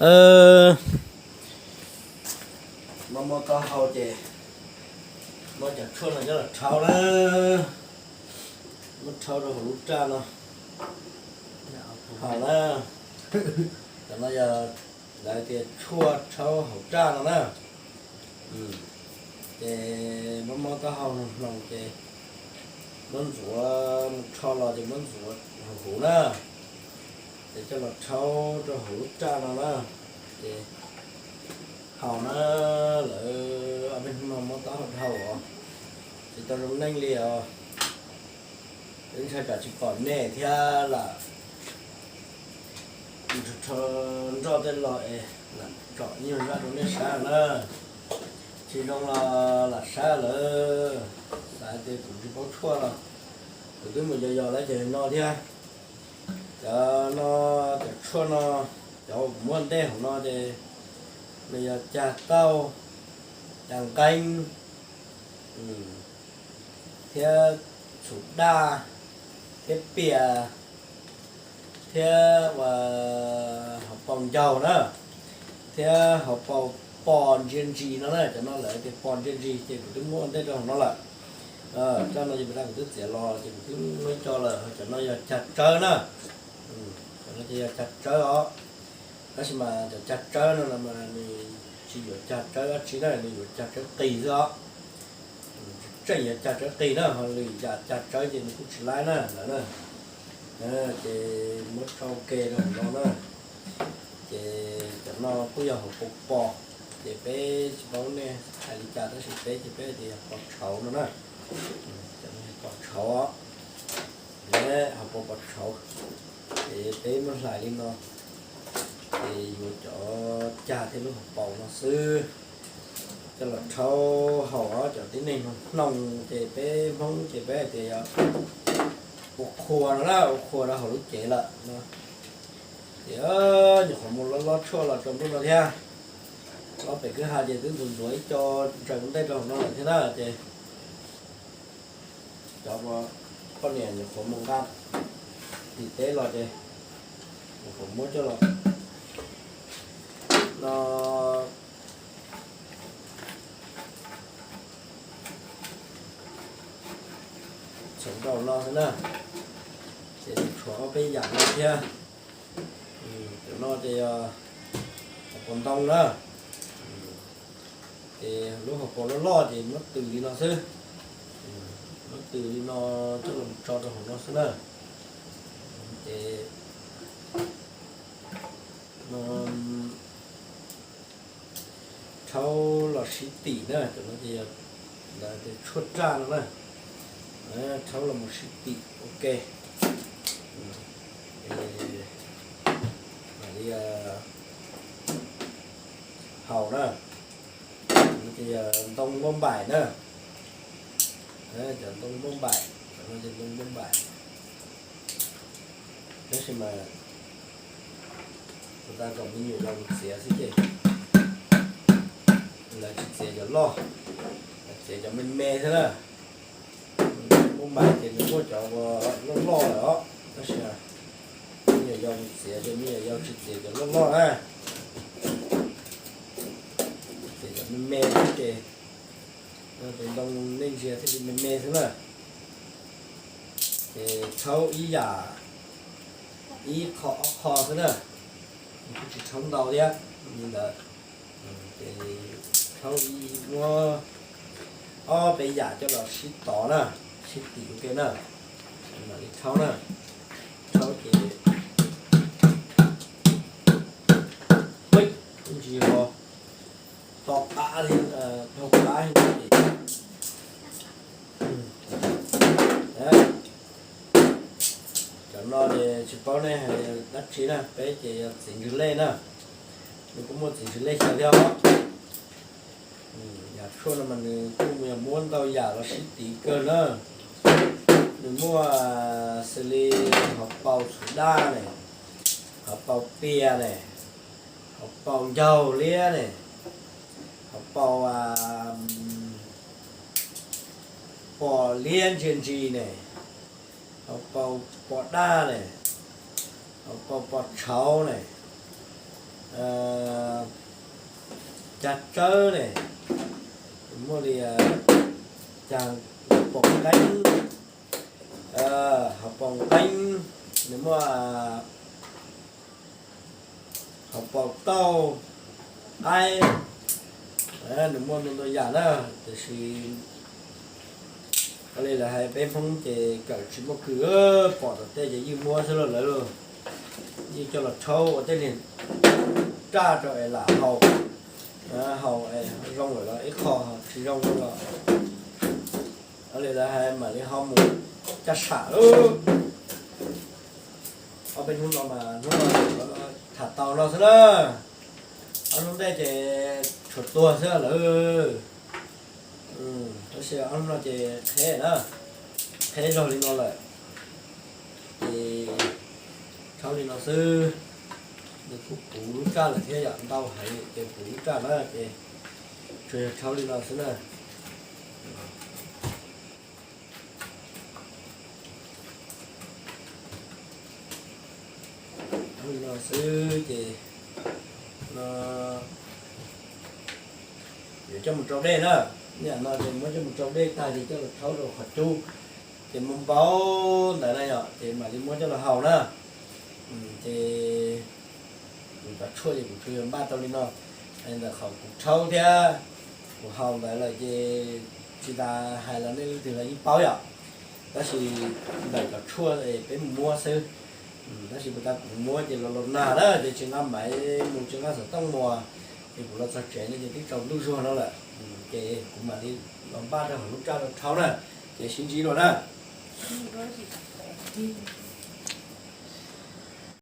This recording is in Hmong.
Mob mob taub hau ces muab cov tshuaj no coj los rhaub na, muab rhaub rau hauv lub raj no haus na. Cov no yog lawv tias tshuaj rhaub hauv raj no na. Ces mob mob taub hau hloov hloov ces muab ntxuav mus rho los ces muab ntxuav huv huv na, ces coj los rhaub rau hauv lub raj no na, ces haus na. Lawv ob peb hnub no mob taub hau dhau os, tsis tau zoo neej li os. Ntshai tsam tsis pom nej thiab lam rho nroj tej los es lam tsom nyuag zaj rau nej saib na. Tsis zoo los lam saib lawm, xav tias kuv tsis paub tshuaj los kuv twb mus yos yos lawv cov no thiab. Cov no, cov tshuaj no, cov kuv muab ntej hauv no ces nws yog cag tauj, cag nqeeb, thiab txhuv daj, thiab pias, thiab ua hauv paus ncaug na, thiab hauv paus pos ntsia ntsis no na. Cov no lawv tias pos ntsia ntsis ces kuv twb muab ua ntej rau hauv no lawm. Raj no ces kuv twb txiav los ces kuv twb muab coj lawm. Cov no yog cag tsawb na, cov no ces yog cag tsawb os. Tab sis mas cov cag tsawb no mas nws tsis yuav cag tsawb dab tsi na, nws yuav cag tsawb qis xwb os. Tseem yuav cag tsawb qis na, ho lwm yam cag tsawb ces nws kuj tsis laib na lawm na. Ces muab tso ua ke rau hauv no na. Ces cov no kuj yog hauv paus pos, ces peb tsis paub nej hais li cas tab sis peb ces peb tias yog pos tshauv no na. Cov no yog pos tshauv, hauv paus pos tshauv. Ces peb muab hlais li no, ces yuav cov cag thiab lub hauv paus no xwb coj los rhaub haus. Cov tib neeg hnoos ces peb Hmoob ces peb hais tias yog ua qhua no na, ua qhua rau hauv lub cev lawm no. Ces nyuam qhuav mus lob lob tshuaj los tsaus ntuj no thiab, lob pem kwj ha ces twb ntxuav ntxuav ib co ntsaws ua ntej rau hauv no lawm thiab na. Ces cov poj niam nyuam qhuav mus nqa tim teb los ces nyuam qhuav muab coj los no, txhoov rau no xwb na. Ces tshuav ob peb yam no thiab. Cov no ces yog hauv paus ntoo na. Ces lub hauv paus loj loj ces muab tws li no xwb. Muab tws li no coj los tso rau hauv no xwb na. Ces no rhaub los sib tim na, cov no ces yog lawv tias tshuaj raj no na. Rhaub los mus sib tim ua ke. Mam li haus na. Cov no ces yog ntoo npauj npaim na. Cov ntoo npauj npaim, cov no ces ntoo npauj npaim. Tab sis mas kuv tas kom me nyuam yaus mus txiav xwb ces lawv tsis txiav cov loj, lawv txiav cov me me xwb na. Npauj npaim ces nws muaj cov uas loj loj lawm os, tab sis me nyuam yaus mus txiav ces me nyuam yaus tsis txiav cov loj loj na, txiav cov me me xwb ces tus ntoo nej ntsia thiaj li me me xwb na. Ces rhaub ib yam, ib qho ob qho xwb na, kuj tsis rhaub ntau thiab li ntawd. Ces rhaub ib, muab ob peb yam coj los sib tov na, sib tim ua ke na, mam li rhaub na. Rhaub ces ntsis ho to qab li, dhau qab li ces cov no ces tsis paub nej hais dab tsi na, peb ces yog txiv ntsws lej na, nws kuj muaj txiv ntsws lej xyaw thiab os. Yam tshuaj no mas nws kuj yog muab ntau yam los sib tid kawg na. Nws muaj xws li hauv paus txhuv daj ne, hauv paus pias ne, hauv paus ncaug liab ne, hauv paus pos liab ntsia ntsis ne, hauv paus pos daj ne, hauv paus pos tshauv ne, Cag tsawb ne, nws muaj li cag, pom qeeb, hauv pom qeeb, nws muaj hauv pom tauj, qaib, nws muaj ntau ntau yam na, tiam sis ua li lawv hais peb Hmoob ces kawm tsis muaj kws, pom tom tej ces yeej muab xwb los lawv los yeej coj los rhaub ua tej niag raj rau es lam haus, haus es zoo lawm los ib qho, tsis zoo los ua li lawv hais mam li ho mus caj sam lauj. Ob peb hnub no mas hnub no tham tau no xwb na, ob hnub ntej ces tshuav tuag xwb lawm. Tab sis ob hnub no ces qheb na, qheb zog li no lawm, ces rhaub li no xwb. Nws kuj puv lub raj lawm thiab yom, ntau heev ces puv lub raj na ces tsuas yog rhaub li no xwb na. Rhaub li no xwb ces no yuav coj mus rau dej na. Niam no ces muab coj mus rau dej tag ces coj los rhaub rau qhov cub, ces muab npau ntawd na yom, ces mam li muab coj los haus na. Ces kuv cov tshuaj ces kuv tsuas yog npaj tau li no. Ntawm qhov kuv rhaub thiab kuv haus ntawd lawm ces tsis tas hais los nej leej twg los yeej paub yom. Tab sis ntawm cov tshuaj peb mus muab xwb. Tab sis puas tas kuv muab ces los los nag na ces tsis nqa maiv mus tsis nqa xov tooj mus, ces kuv los txog tsev no ces twb tsaus ntuj zuag no lawm. Ces kuv mam li los npaj rau hauv lub raj rau rhaub na, ces sib ntsib dua na.